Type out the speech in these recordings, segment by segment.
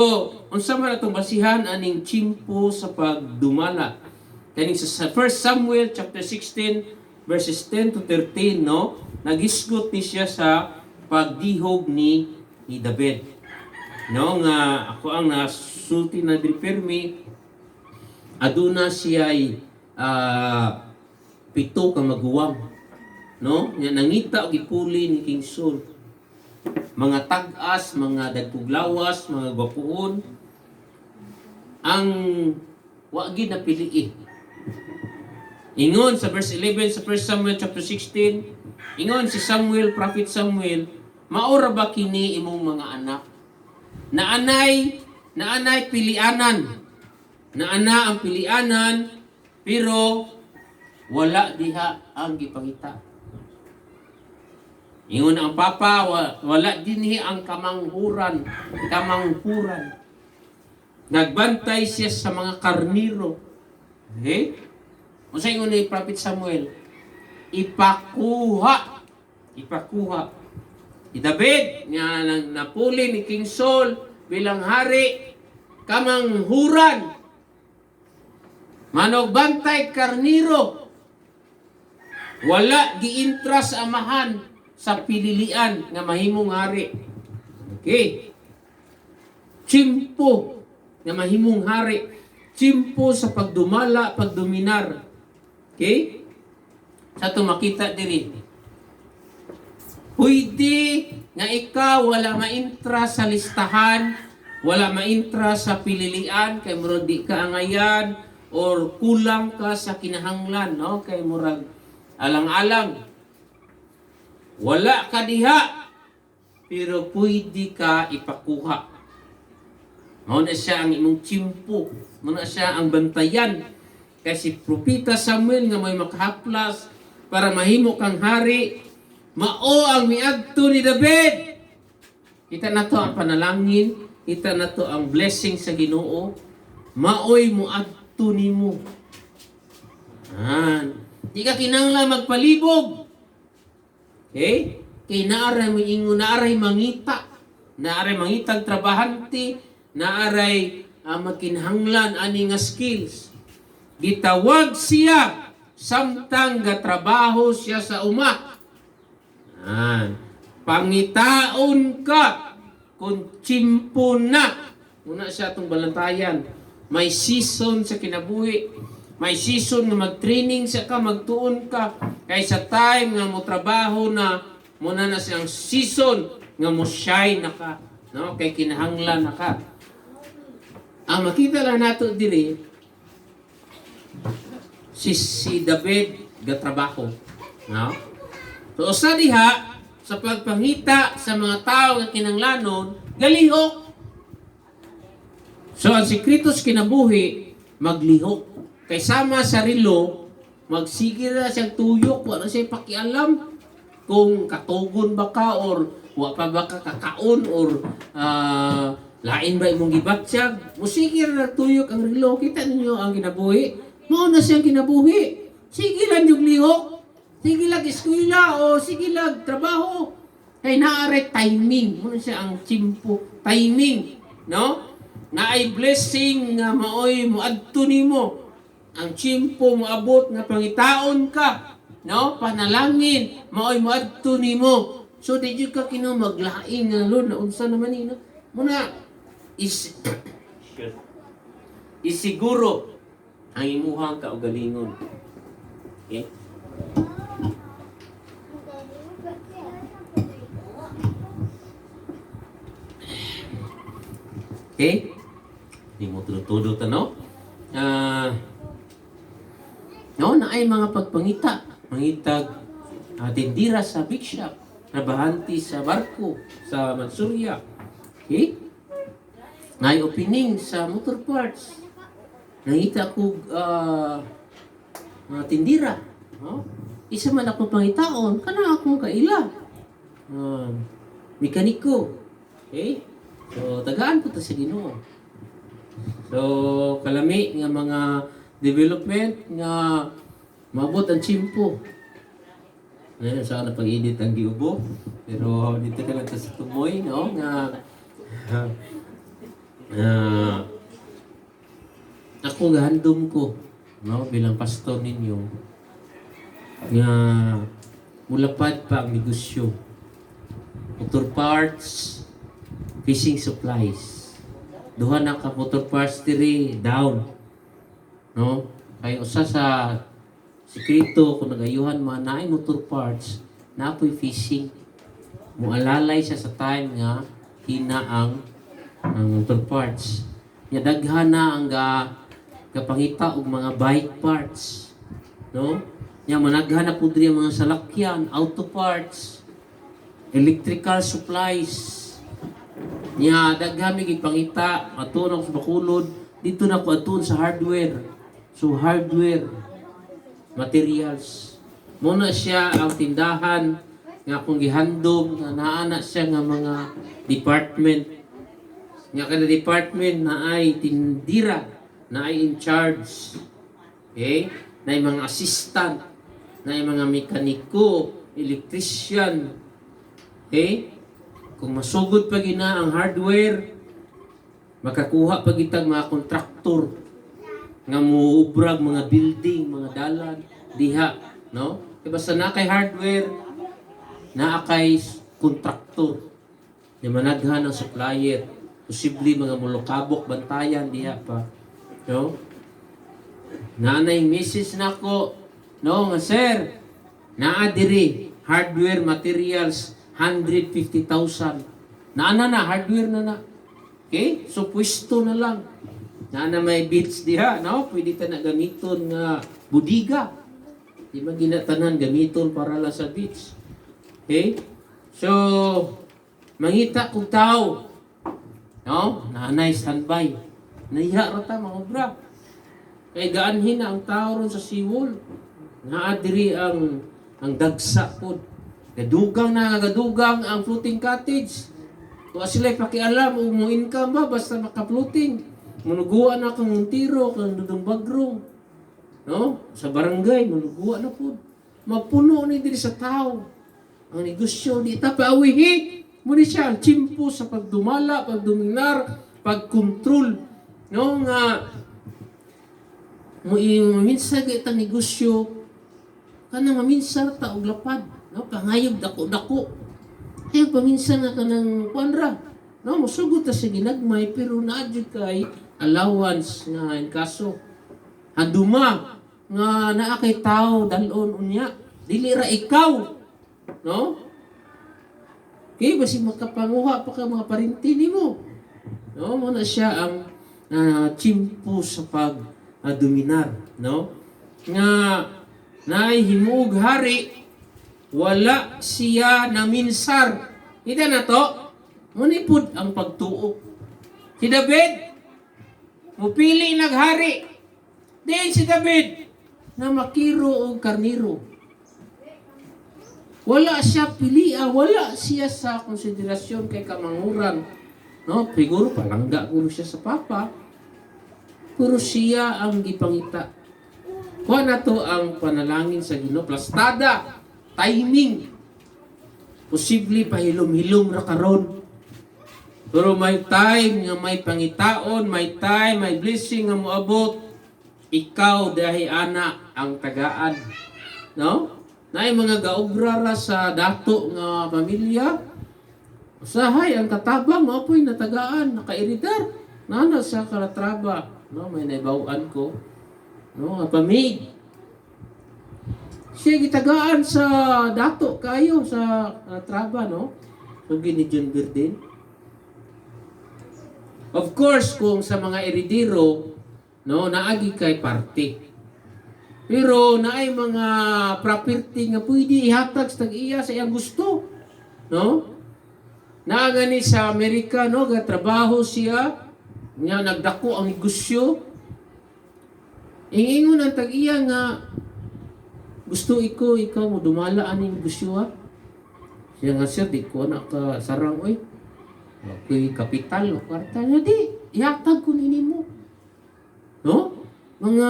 So, unsa man atong basihan aning tiyempo sa pagdumala? Kaning sa 1 Samuel chapter 16 verses 10 to 13, no? Nagisgot ni siya sa pagdihog ni David. No, nga ako ang nasulti na diri pirmi, aduna siya ay pito ka maguwang, no? Nya nangita og gipuli ni King Saul. Mga tag-as, mga dagkog lawas, mga gwapuhon ang wa gid napilii. Ingon sa verse 11 sa 1 Samuel chapter 16, ingon si Samuel, Prophet Samuel, "Maora ba kini imong mga anak?" Naanay pilianan. Naana ang pilianan, pero wala diha ang gipangita. Ingon ang papa, wala dinhi ang kamanghuran, kamanghuran. Nagbantay siya sa mga karniro. Okay? Unsa ingon ni Prophet Samuel? Ipakuha. Ipakuha. Si David, nga nang napuli ni King Saul bilang hari, kamanghuran. Manugbantay karniro. Wala giintra sa amahan sa pililian nga mahimong hari. Okay. Tiyempo nga mahimong hari. Tiyempo sa pagdumala, pagdominar. Okay? Sa ato makita diri. Pwede nga ikaw wala maintra sa listahan, wala maintra sa pililian kay murag di ka angayan or kulang ka sa kinahanglan, no? Kay murag alang-alang. Wala ka diha, pero pwede ka ipakuha. Mao na siya ang imong tiyempo. Mao na siya ang bantayan. Kay si Propeta Samuel nga may makahaplas para mahimo kang hari, mao ang miadto ni David. Kita na to ang panalangin, kita na to ang blessing sa Ginoo. Maoy moadto nimo. An. Di ka kinahanglan magpalibog. Okay? Kay naaray mo ingon, naaray mangita. Naaray mangitag trabahante, naaray makinahanglan ani nga skills. Gitawag siya samtang gatrabaho siya sa uma. An. Pangitaon ka kung tiyempo na. Una siya atong balantayan. May season sa kinabuhi. May season nga mag-training sa ka, magtuon ka. Kay sa time nga mo trabaho na, muna na siyang season nga mo shine na ka. No? Kay kinahanglan na ka. Ang makita lang nato diri, si David gatrabaho. No? So usa diha sa pagpangita sa mga tao nga kinanglanon, galihok. So ang sikreto sa kinabuhi, maglihok. Kay sama sa relo, magsige na siyang tuyok, wala siya pakialam kung katugon ba ka or wa pa ba ka kakaon or lain ba imong gibatyag. Musige na tuyok ang relo. Kita ninyo ang kinabuhi. Mao na siyang kinabuhi. Sige lang yung lihok. Sige lang eskwela o sige lang trabaho. Kay naaray timing. Mao na siya ang tiyempo. Timing. No? Naay blessing nga maoy moadto nimo. Ang tiyempo moabot nga pangitaon ka. No? Panalangin maoy moadto nimo. So di jud ka kino maglaing nga, "Lord, na unsa naman ni, no?" Muna is isiguro ang imuhang kaugalingon. Okay? Okay? Di mo tudo-tudo ta, no? Ah, no, naay mga pagpangita. Mangitag tindira sa big shop, trabahante sa barko, sa Mansurya. Okay? Naay opening sa motor parts. Nangita ko mga tindira. No? Isa man akong pangitaon, kana akong kaila. Mekaniko. Okay? So, tagaan po ta sa Ginoo. So, kalami nga mga development nga maabot ang tiyempo. Ngayon, sa na pag-edit ang giubo. Pero dito ka lang ta sa tumoy, no? Nga Ako gahandom ko, no, bilang pastor ninyo nga mulapad pa ang negosyo. Motor parts, fishing supplies. Duha na ka motor parts diri down. No? Kay usa sa sikreto kung nagayuhan man naay motor parts, napoy fishing. Mualalay siya sa time nga hina ang motor parts. Nya daghan na ang gapangita og mga bike parts. No? Nya managhan na pud diri ang mga salakyan, auto parts, electrical supplies. Nya daghan mi gipangita adto na ko sa Bacolod, dito na ko adtuon sa hardware. So hardware materials. Muna siya ang tindahan nga akong gihandom nga naa na siya nga mga department. Nga kada department na ay tindira, na ay in charge. Okay? Na ay mga assistant, na ay mga mekaniko, electrician. Okay? Kung masugod pa gina ang hardware, makakuha pa gitag mga kontraktor nga muubrag mga building, mga dalan diha, no? Kay basta na kay hardware, naa kay kontraktor. Nga managhan ang supplier. Posible mga mulokabok bantayan diha pa. No? Naanay message nako, no, nga sir, naa diri hardware materials 150,000. Naa na na hardware na na. Okay? So pwesto na lang. Naa na may beach diha, no? Pwede ta na gamiton nga budiga. Di ba ginatanan gamiton para lang sa beach. Okay? So mangita kog tao. No? Naanay standby. Nahiya ra ta mga obra. Kay gaanhin na ang tao ron sa seawall. Naa diri ang dagsa pod. Gadugang na gadugang ang floating cottage. Wa sila pakialam og mo income ba basta maka-floating. Munuguan na kang Montero, kang Dudong Bagrong. No? Sa barangay munuguan na pod. Mapuno ni diri sa tao. Ang negosyo di ta paawihi. Muni siya ang tiyempo sa pagdumala, pagdominar, pagkontrol. No nga mo minsan itang negosyo kanang maminsan ta og lapad, no, pangayog dako-dako. Ay paminsan nga kanang kuan ra, no, mosugot ta sa ginagmay pero naa jud kay allowance nga in kaso handuma nga naa kay tao dalon unya, dili ra ikaw, no? Kay basi makapanguha pa ka mga parinti nimo, no? Mo na siya ang tiyempo sa pag dominar, no, nga naay himuog hari, wala siya naminsar. Kita na to, munipod ang pagtuo. Si David mupili naghari din. Si David na makiro og karniro, wala siya pilia, wala siya sa konsiderasyon kay kamanguran, no? Siguro palangga kuno siya sa papa, pero siya ang gipangita. Kuha na to ang panalangin sa Ginoo, plastada, timing. Posible pahilom-hilom ra karon. Pero may time nga may pangitaon, may time, may blessing nga moabot. Ikaw dahil ana ang tagaan. No? Naay mga gaobra ra sa dato nga pamilya. Usahay ang katabang mao po'y natagaan, nakairidar. Nana sa Calatrava, no, may naibaw-an ko. No, nga pamig. Siya gitagaan sa dato kayo sa Calatrava, no? So ni John Berdin. Of course, kung sa mga eredero, no, naagi kay parte. Pero naay mga property nga pwede ihatag sa tag-iya sa iyang gusto. No? Naa gani sa Amerika, no, gatrabaho siya, nya nagdako ang negosyo. Ingingon ang tag-iya nga gusto iko ikaw mo dumala aning negosyo ha. Siya nga, "Sir, di ko na ka sarang oy. Ako'y kapital o kwarta niya di. Ihatag ko nini mo." No? Mga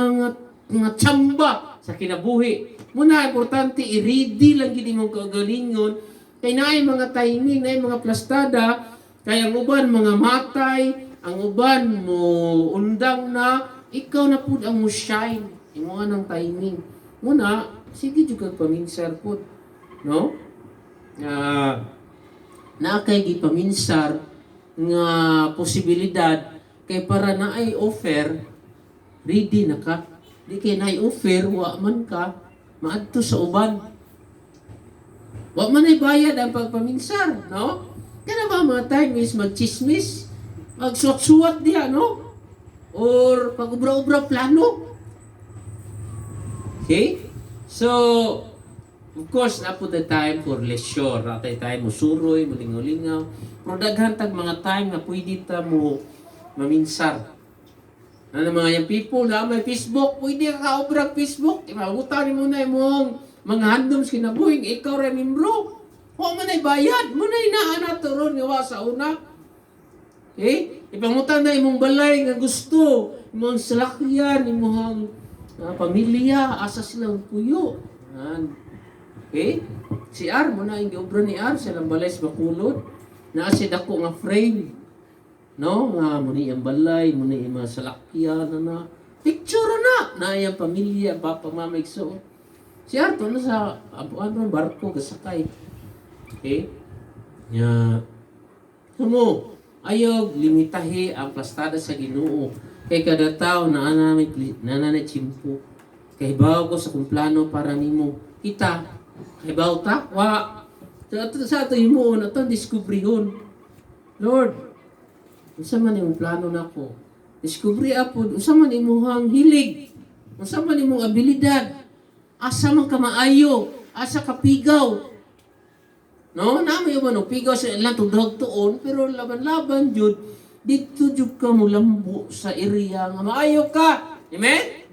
nga tsamba sa kinabuhi. Muna, importante, i-ready lang gid imong kaugalingon. Kay naay mga timing, naay mga plastada, kay ang uban, mga matay, Ang uban mo undang na, ikaw na pud ang mo shine. Imo nang timing. Muna, sige jud kag paminsar pud. No? Naa kay gipaminsar nga posibilidad kay para naay offer, ready na ka. Di kay naay offer, wa man ka maadto sa uban. Wa man ay bayad ang pagpaminsar, no? Kana ba mga time is magchismis, magsuwat-suwat diha, no? Or pag-ubra-ubra plano. Okay? So, of course, naa pud the time for leisure. Naa tay time mo suroy, mo lingaw-lingaw. Pero daghan tag mga time nga pwede ta mo maminsar. Ano, mga young people na may Facebook, pwede ka kaobrag Facebook. Imabutan mo na imong mga handom sa kinabuhi, ikaw ra membro. Wa man ay bayad, mo na inaan na ron nga wa sa una. Okay? Ipangutan na imong balay nga gusto, imong salakyan, imong pamilya, asa sila puyo. Yan. Okay? Si R, mo na ang giobra ni R sa ilang balay sa Bacolod. Naa si dako nga frame. No? Nga mo ni ang balay, mo ni mga salakyan na na. Picture na na iyang pamilya, papa, mama, igsoon. Si R to na sa ano, barko gasakay. Okay? Nya Tumo, ayog limitahi ang plastada sa Ginoo. Kay kada tao na ana may na na tiyempo. Kay bawo ko sa kung plano para nimo. Kita, kay bawo ta wa. Sa ato himuon ato diskubrihon. Lord, unsa man imong plano nako? Diskubre apod unsa man imong hilig? Unsa man imong abilidad? Asa man ka maayo? Asa ka pigaw? No, na may uban og pigaw sa ilang tudog tuon, pero laban-laban jud didto jud ka mulambo sa area nga maayo ka. Amen?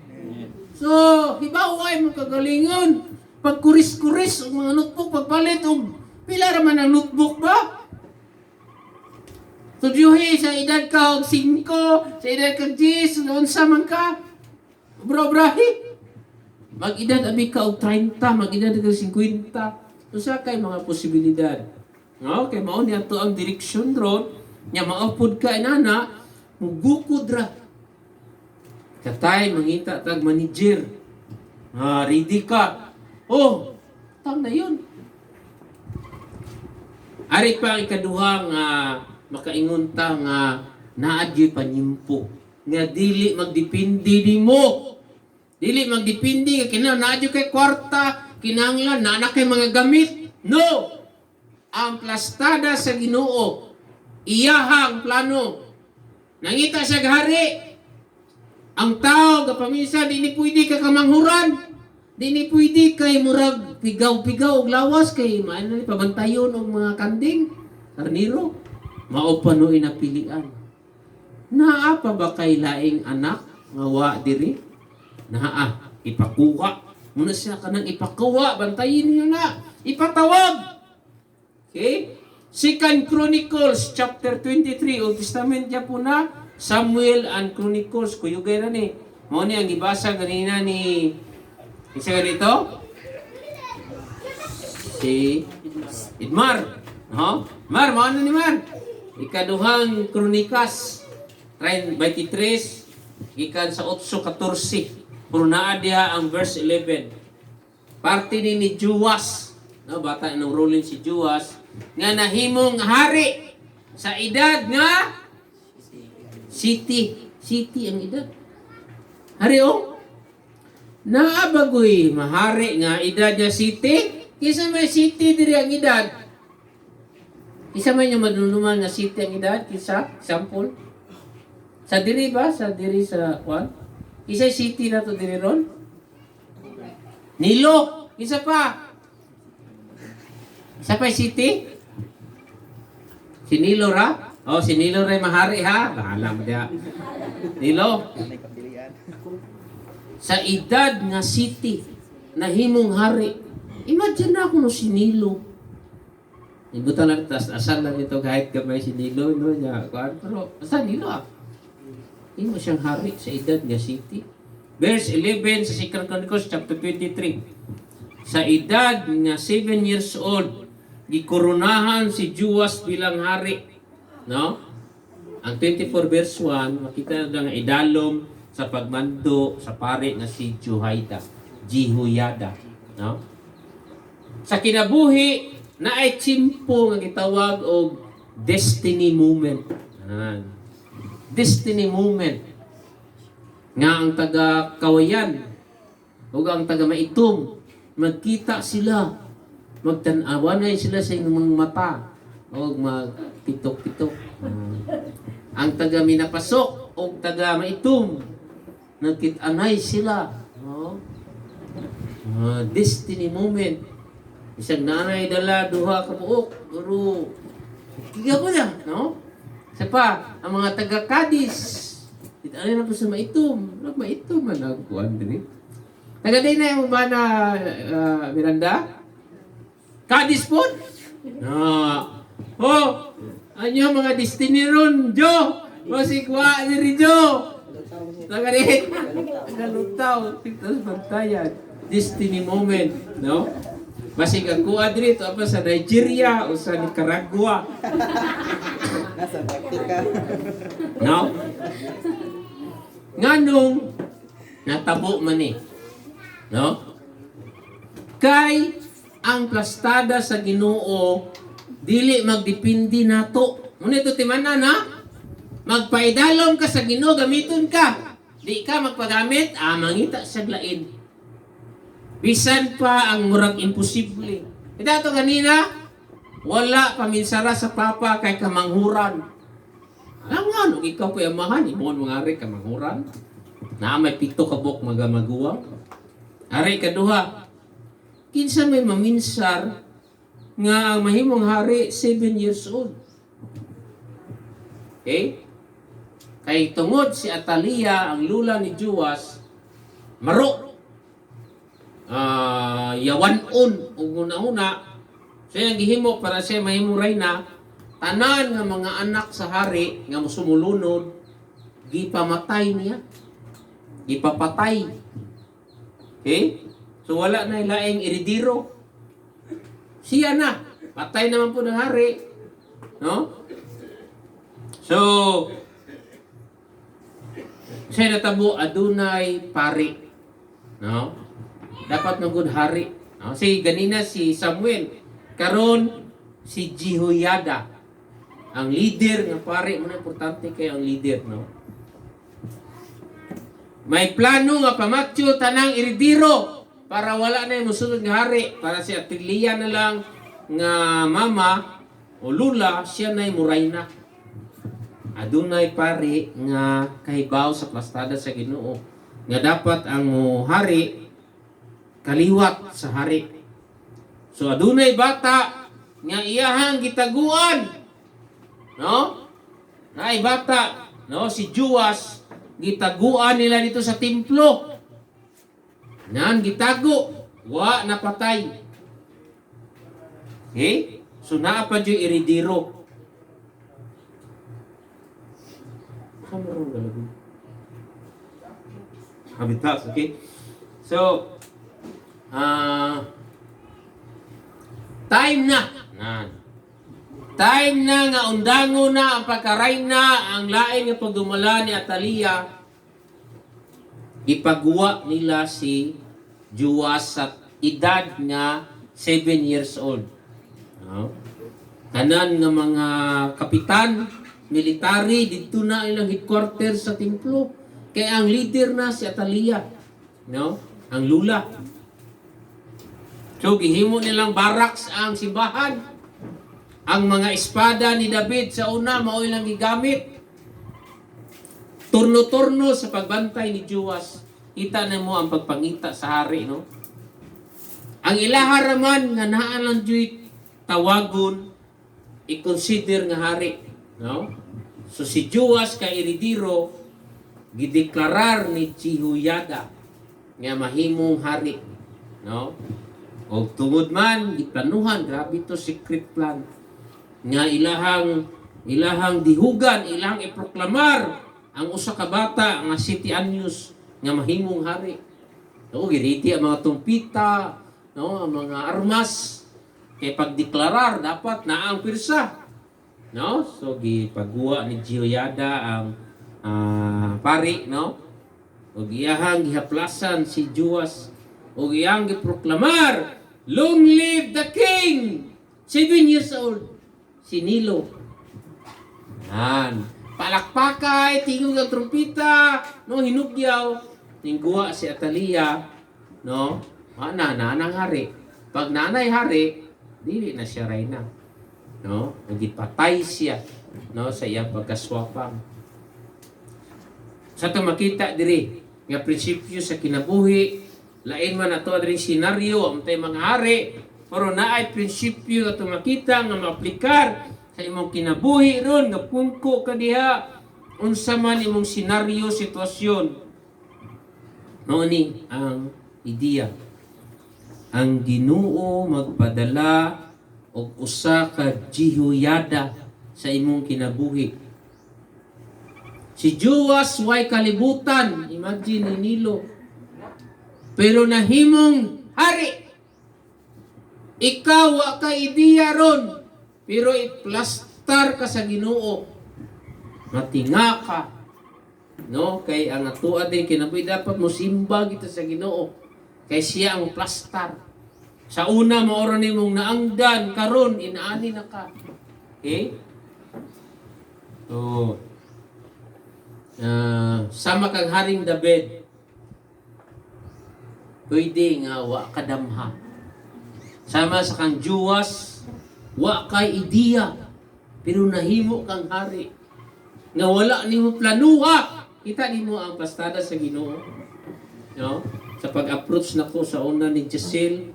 So, hibaw ay mo kagalingon. Pagkuris-kuris og mga notebook, pagpalit og pila ra man ang notebook ba? Studyuhi sa edad ka og 5, sa edad ka 10, unsa man ka? Bro-brahi. Mag-edad abi ka og 30, mag-edad ka 50. Usa kay mga posibilidad. No, kay mao ni ato ang direksyon ron, nya maupod ka inana, mugukod ra. Katay mangita tag manager. Ah, ready ka. Oh, tang na yun. Ari pa ang ikaduha nga makaingon ta nga naa gyud panyimpo nga dili magdepende nimo. Dili magdepende nga kinahanglan naa gyud kay kwarta, kinahanglan naa na kay mga gamit. No. Ang plastada sa Ginoo, iyahang plano. Nangita siya hari. Ang tao gapaminsan di ni pwede ka kamanghuran. Di ni pwede kay murag pigaw-pigaw og lawas kay maano ni pabantayon og mga kanding, karniro. Mao pa no inapilian. Naa pa ba kay laing anak nga wa diri? Naa, ipakuha. Muna siya kanang ipakuha, bantayin niyo na. Ipatawag. Okay? Second Chronicles chapter 23, Old Testament po na, Samuel and Chronicles, kuyugay ra ni. Mao ni ang gibasa ganina ni isa ganito? Si Idmar. No? Mar, mao na ni Mar. Ikaduhang Kronikas 23 gikan sa 8:14. Pero naa diha ang verse 11. Parte ni Juas, no, bata nang ruling si Juas nga nahimong hari sa edad nga siyete, 7 ang edad. Hari oh. Naa ba goy mahari nga edad niya 7? Kisa may 7 diri ang edad. Isa man yung maduluman nga 7 ang edad, kisa example. Sa diri ba? Sa diri sa kwan? Isa 7 na to diri ron? Nilo, isa pa. Isa pa yung 7? Si Nilo ra? Oh, si Nilo ra yung mahari ha. Bahala mo diha. Nilo. May kapilian. Sa edad nga 7, nahimong hari. Imagine na ako no si Nilo. Ibutan lang, tas asal lang ito kahit gamay si Nilo, no, niya, kuan. Pero, asa Nilo ah? Himo siyang hari sa edad nga 7. Verse 11 sa 2 Chronicles chapter 23. Sa edad nga 7 years old, gikoronahan si Juas bilang hari. No? Ang 24 verse 1, makita na nga idalom sa pagmando sa pare nga si Jehoiada. Jehoiada, no? Sa kinabuhi, naay tiyempo nga gitawag og destiny moment. Yan. Destiny moment. Nga ang taga Kawayan ug ang taga Maitum magkita sila, magtan-awanay sila sa inyong mga mata og magpitok-pitok. Ang taga Minapasok ug taga Maitum, nagkit-anay sila, no? Destiny moment. Isang nanay dala duha ka buok, pero kiga po na, no? Sa pa, ang mga taga Cadiz, ano na po sa Maitum, ano Maitum man ang kuan diri. Taga din na yung bana, Miranda? Cadiz po? No. Oh, anyo mga destiny ron, Jo. Masigwa diri, Jo. Taga din. Taga Lutaw, tapos Bantayan. Destiny moment, no? Basig ang kuha diri to pa sa Nigeria o sa Nicaragua. Nasa praktika. No? Nganong natabo man ni? No? Kay ang plastada sa Ginoo dili magdepende nato. Muna ito timanan, ha? Magpaidalom ka sa Ginoo, gamiton ka. Di ka magpagamit, mangita sa lain. Bisan pa ang murag imposible. Ito to ganina, wala paminsara sa papa kay kamanghuran. Alam nga, nung ikaw ko amahan, imo mga ari kamanghuran. Na may 7 ka buok mga maguwang. Ari kaduha. Kinsa may maminsar nga ang mahimong hari 7 years old? Okay? Kay tungod si Atalia, ang lula ni Juas, maro. Yawanon ug una-una siya ang gihimo para siya mahimong reyna, tanan nga mga anak sa hari nga sumulunod gipamatay niya, gipapatay. Okay, so wala na laing eredero, siya na, patay naman po ng hari, no? So siya natabo, adunay pari, no? Dapat magud hari, no? Si ganina si Samuel, karon si Jehoiada ang leader nga pare. Mo na importante kay ang leader, no? May plano nga pamatyo tanang eredero para wala na yung musunod nga hari, para si Atilia na lang nga mama o lula, siya na murayna. Adunay pari nga kahibaw sa plastada sa Ginoo nga dapat ang hari kaliwat sa hari. So adunay bata nga iyahang gitaguan, no? Naay bata, no? Si Juas, gitaguan nila dito sa templo. Nan gitago, wa napatay. Okay? So naa pa dyo'y eredero. Saan meron galagay? Habitas, okay? So, time na. Nan. Time na nga undango na ang pagkarayna, ang lain nga pagdumala ni Atalia, ipaguwa nila si Juas sa edad nga 7 years old. No? Tanan nga mga kapitan, military, dito na ilang headquarters sa templo. Kaya ang leader na si Atalia. No? Ang lula. So, gihimo nilang barracks ang simbahan. Ang mga espada ni David sa una, mao ilang gigamit. Turno-turno sa pagbantay ni Juas. Kita na mo ang pagpangita sa hari, no? Ang ilaha raman nga naa lang juy tawagon, i-consider nga hari, no? So si Juas kay eredero, gideklarar ni Jehoiada nga mahimong hari, no? Og tungod man giplanuhan, grabe to secret plan nga ilahang ilahang dihugan, ilahang iproklamar ang usa ka bata nga 7 anyos nga mahimong hari. No, giriti ang mga tumpita, no, ang mga armas. Kay pagdeklarar dapat na ang pirsa. No? So gipaguwa ni Jehoiada ang pari, no? Ug iyahang gihaplasan si Joas ug iyang giproklamar, "Long live the king!" 7 years old si Nilo. Yan. Palakpakay, tingog ang trumpita, no, hinugyaw. Ningguwa si Atalia, no? Ana, nanang hari. Pag nanay hari, dili na siya reyna. No? Nagipatay siya, no, sa iyang pagkaswapang. Sa itong makita diri nga prinsipyo sa kinabuhi, lain man ato diri senaryo, ang tay mga hari, pero naay prinsipyo ato makita nga maaplikar sa imong kinabuhi ron nga pungko ka diha, unsa man imong senaryo, sitwasyon. Mao ni ang ideya: ang Ginoo magpadala og usa ka Jehoiada sa imong kinabuhi. Si Joas way kalibutan, imagine ni Nilo. Pero nahimong hari. Ikaw wa ka ideya ron, pero iplastar ka sa Ginoo. Matinga ka. No, kay ang atoa din kinabuhi, dapat mo simba kita sa Ginoo. Kay siya ang plastar. Sa una mao ra nimong naangdan, karon inaani na ka. Okay? So, sama kang Haring David, pwede nga wa kadamha. Sama sa kang Joas, wa kay ideya, pero nahimo kang hari. Nga wala nimo planuha. Kita nimo ang plastada sa Ginoo. No? Sa pag-approach nako sa una ni Giselle,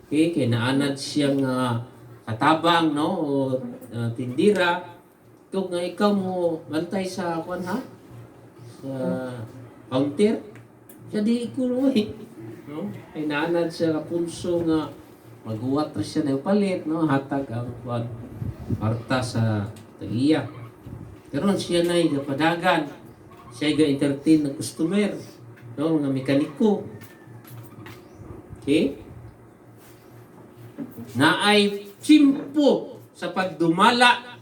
okay, kay naanad siya nga katabang, no, o tindira. Ikaw nga ikaw mo bantay sa kwan ha? Sa counter. Siya di ko, no, eh. No? Kay naanad siya ka pulso nga maguwat ra siya na palit, no, hatag ang kwan parta sa tagiya. Karon siya na gapadagan. Siya ga entertain ng customer, no, nga mekaniko. Okay? Naay simpo sa pagdumala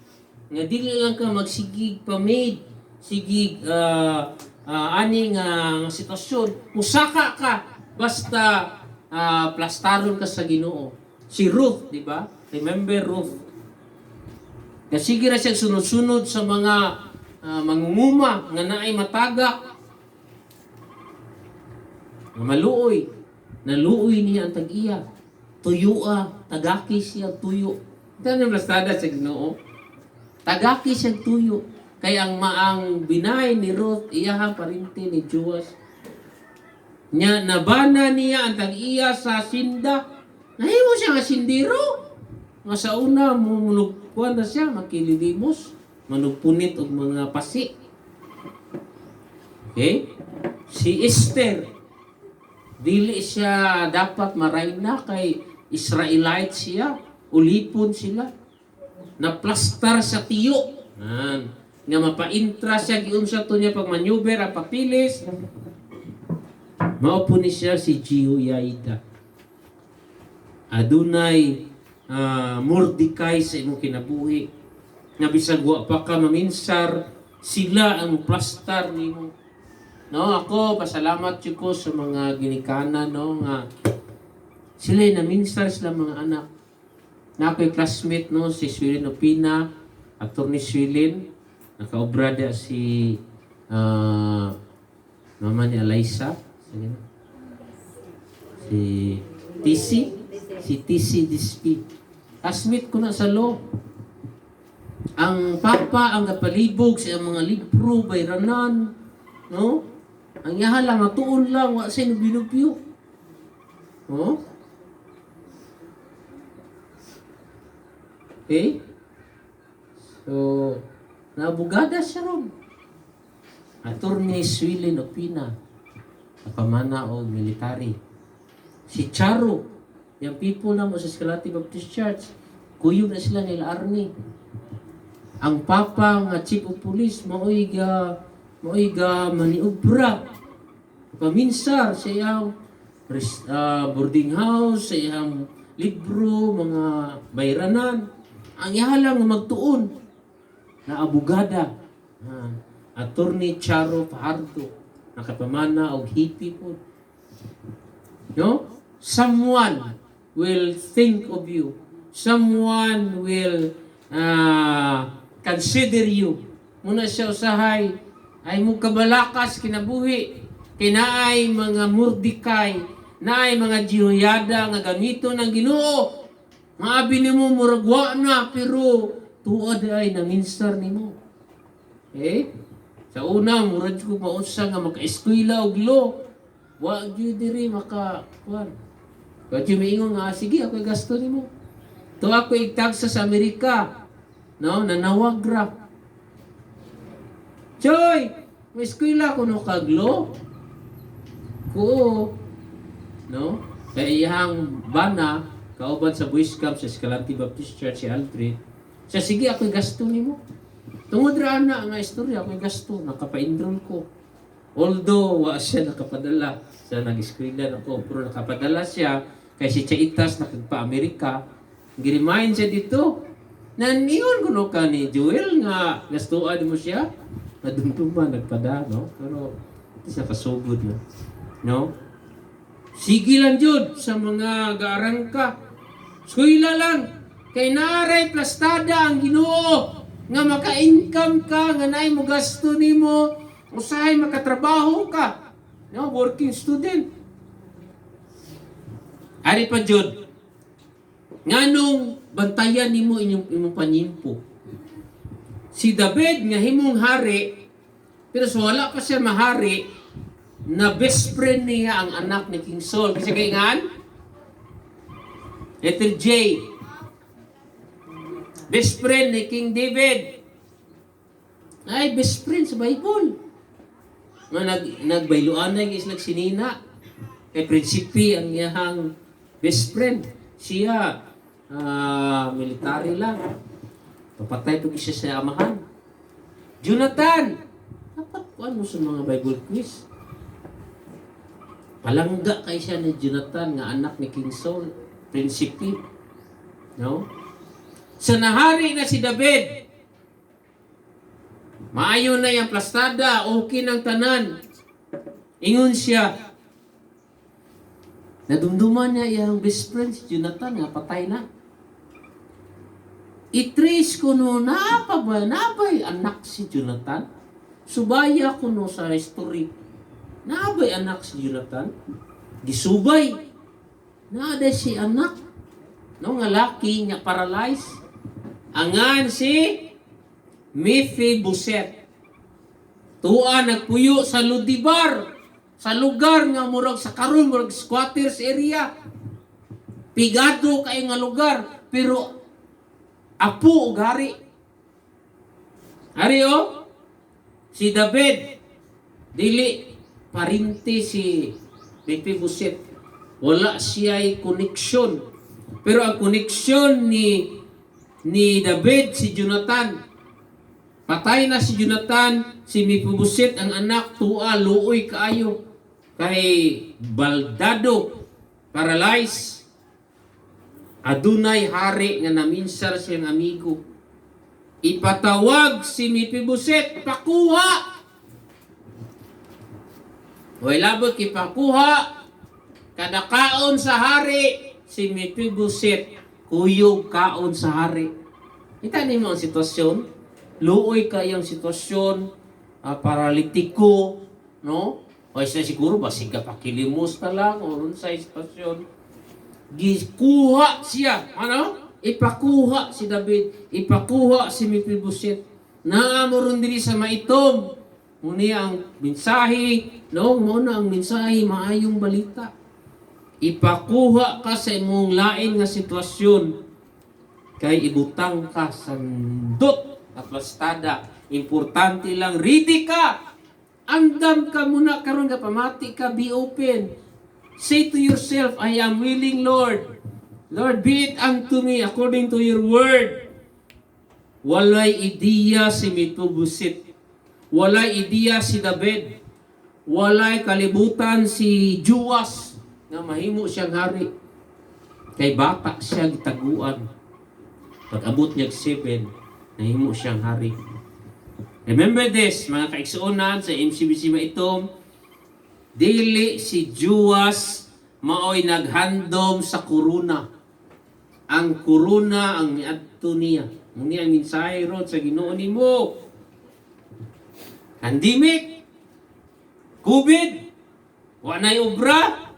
nga dili lang ka magsigig pa-maid, sigig ani nga sitwasyon, musaka ka basta plastaron ka sa Ginoo. Si Ruth, di ba? Remember Ruth? Nga sige ra siya sunod-sunod sa mga mangunguma nga naay matagak nga maluoy. Naluoy niya ang tag-iya. Tuyua, tagaki siya tuyo. Ito ang plastada sa Ginoo. Tagaki siya tuyo. Kay ang maang binay ni Ruth, iyaha parinti ni Joas. Nya nabana niya ang tag-iya sa sinda. Nahimo siya nga sindiro. Nga sa una manugkuan na siya, makililimos, manugpunit og mga pasi. Okay? Si Esther, dili siya dapat marayna kay Israelite siya, ulipon sila. Naplastar sa tiyo. Nan. Nga mapaintra siya, giunsa to niya pag maneuver ang papilis. Mao po ni siya si Jehoiada. Adunay Mordecai sa imong kinabuhi. Nga bisag wa pa ka maminsar, sila ang plastar nimo. No, ako pasalamat jud ko sa mga ginikanan, no, nga sila naminsar sila mga anak. Na ako'y classmate, no, si Swilin Opina, Attorney Swilin, nakaobra dia si mama ni Eliza, sige na. Si TC, si TC Dispi. Classmate ko na sa law. Ang papa ang gapalibog sa iyang mga libro, bayranan, no? Ang iyaha lang, matuon lang, wa siya nubinubyo. No? Okay? So, naabugada siya ron. Attorney Swilin Opina, napamana og military. Si Charo, yung people na mo sa Escalante Baptist Church, kuyog na sila nila Arnie. Ang papa nga chief of police, maoy ga maniobra. Paminsar sa iyang boarding house, sa iyang libro, mga bayranan. Ang iya lang nga magtuon. na abogada. Ah, Attorney Charo Fajardo, nakapamana og hippie po. No? Someone will think of you. Someone will consider you. Muna siya usahay ay mo kabalakas kinabuhi. Kinaay mga Mordecai, naay mga Jehoiada nga gamito ng Ginoo. Maabi nimo murag wa na, pero tuod ay naminsar nimo. Eh? Sa una murag ko mausa nga maka-eskwela og law. Wa gyud diri maka kuan. Wa gyud miingon nga, "Sige, ako gasto nimo." To ako igtagsa sa Amerika. No, nanawag ra. "Choy, may eskwela ko no kag law." Ko no? Kaya iyang bana kauban sa Boys Camp sa Escalante Baptist Church, si Aldrin. Siya, "Sige, ako gasto nimo." Tungod ra ana nga istorya, ako gasto, nakapa-enroll ko. Although wa siya nakapadala sa nag-eskwela nako, pero nakapadala siya kay si Chaitas nakagpa-Amerika. Gi-remind siya dito. Naniyon kuno ka ni Joel nga gastuan mo siya. Nadumduman nagpada, no? Pero ito siya kasugod na. No? Sige lang jud sa mga gaarangka. Eskwela lang. Kay naaray plastada ang Ginoo nga maka-income ka, nga naay mo gasto nimo, usahay makatrabaho ka. No, working student. Ari pa jud. Nganong bantayan nimo inyong imong panyimpo. Si David nga himong hari, pero sa wala pa siya mahari, na best friend niya ang anak ni King Saul. Kasi kay ngan? Letter J. Best friend ni King David. Ay, best friend sa Bible. Nga nagbayluanay is nagsinina. Kay prinsipe ang iyahang best friend. Siya, military lang. Papatay po siya sa amahan. Jonathan! Dapat kuan mo sa mga Bible quiz. Palangga kay siya ni Jonathan nga anak ni King Saul, prinsipe. No? Sa nahari na si David, maayo na yung plastada, okay ng tanan. Ingon siya, nadumduman niya iyang best friend si Jonathan nga patay na. I-trace ko no, naa pa ba, naa ba'y anak si Jonathan? Subaya ko no sa history. Naa ba'y anak si Jonathan? Gisubay. Naa si anak. No, nga laki nga paralyzed. Angan si Mephibosheth. Tua nagpuyo sa Ludibar, sa lugar nga murag sa karon murag squatters area. Pigado kay nga lugar, pero apo og hari. Hari oh, si David dili parente si Mephibosheth. Wala siya'y koneksyon. Pero ang koneksyon ni David si Jonathan. Patay na si Jonathan, si Mephibosheth ang anak, tua luoy kaayo kay baldado, paralyzed. Adunay hari nga naminsar siyang amigo. Ipatawag si Mephibosheth, pakuha. Way labot kipakuha, kada kaon sa hari, si Mephibosheth kuyog kaon sa hari. Kita nimo ang sitwasyon, luoy kayong sitwasyon, paralitiko, no? O isa siguro basig ka pakilimos na lang o unsay sitwasyon. Gikuha siya, ano? Ipakuha si David, ipakuha si Mephibosheth. Naa mo ron diri sa maitom. Muni ang mensahe, no? Mo na ang mensahe, maayong balita. Ipakuha ka sa imong lain nga sitwasyon kay ibutang ka sa ndot at plastada. Importante lang, ready ka. Andam ka muna karon nga pamati ka, be open. Say to yourself, "I am willing, Lord. Lord, be it unto me according to your word." Walay ideya si Mephibosheth. Walay ideya si David. Walay kalibutan si Juas nga mahimo siyang hari. Kay bata siya gitaguan. Pag abot niya 7, nahimo siyang hari. Remember this, mga kaigsuonan sa MCBC Maitum, dili si Juas maoy naghandom sa korona. Ang korona ang miadto niya. Muni ang mensahe ron sa Ginoo nimo. Pandemic, COVID, wa na'y obra,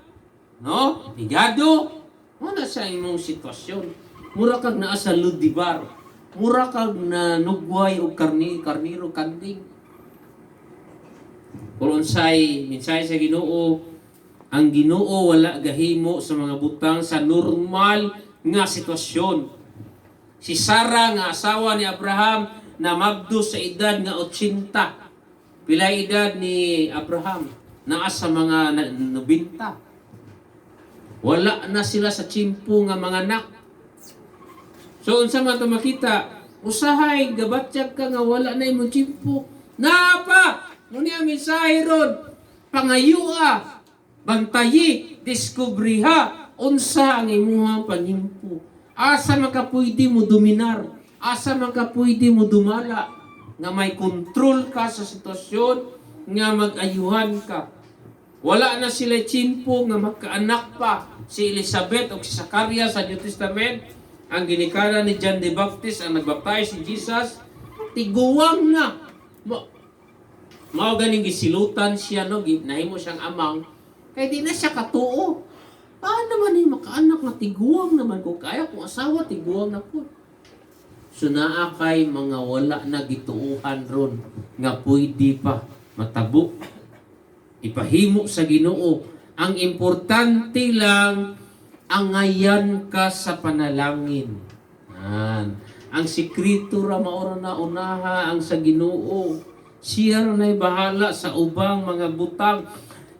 no? Ligado. Mo na sa imong sitwasyon. Mura kag naa sa Ludibar. Mura kag na nugway og karni, karniro, kanding. Kung unsay mensahe sa Ginoo, ang Ginoo wala gahimo sa mga butang sa normal nga sitwasyon. Si Sarah nga asawa ni Abraham na mabdo sa edad nga 80. Pila edad ni Abraham? Naa sa mga 90. Wala na sila sa tiyempo nga mga anak. So unsa man to makita, usahay gabatyag ka nga wala na imong tiyempo. Naa pa! Muni ang mensahe ron. Pangayua, bantayi, diskubriha, unsa ang imuhang panyimpo. Asa man ka pwede mo dominar, asa man ka pwede mo dumala, nga may kontrol ka sa sitwasyon, nga mag-ayuhan ka. Wala na sila tiyempo nga magkaanak pa si Elizabeth o si Zacarias sa New Testament. Ang ginikanan ni John the Baptist, ang nagbaptize si Jesus, tiguwang na. Mao ganing gisilutan siya, no, nahimo siyang amang kay di na siya katuo. Paano man ni makaanak na tiguang naman ko kaya kung asawa tiguang na ko? So naa kay mga wala na gituuhan ron nga pwede pa matabo. Ipahimo sa Ginoo. Ang importante lang, angayan ka sa panalangin. Yan. Ang sikreto ra mao ra na unaha ang sa Ginoo. Siya ra na'y bahala sa ubang mga butang.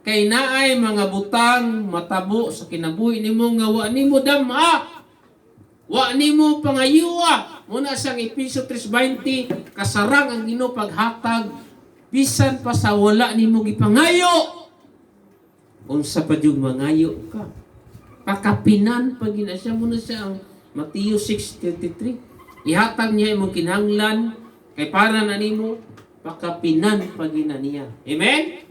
Kay naay mga butang matabo sa kinabuhi nimo nga wa nimo dama. Wa nimo pangayua. Muna siyang Epeso 3:20, kasarang ang Ginoo paghatag bisan pa sa wala nimo gipangayo. Unsa pa jud mangayo ka? Pakapinan pa gina siya. Muna siya ang Matthew 6:33. Ihatag niya imong kinahanglan kay para na nimo, pakapinan pa gina niya. Amen?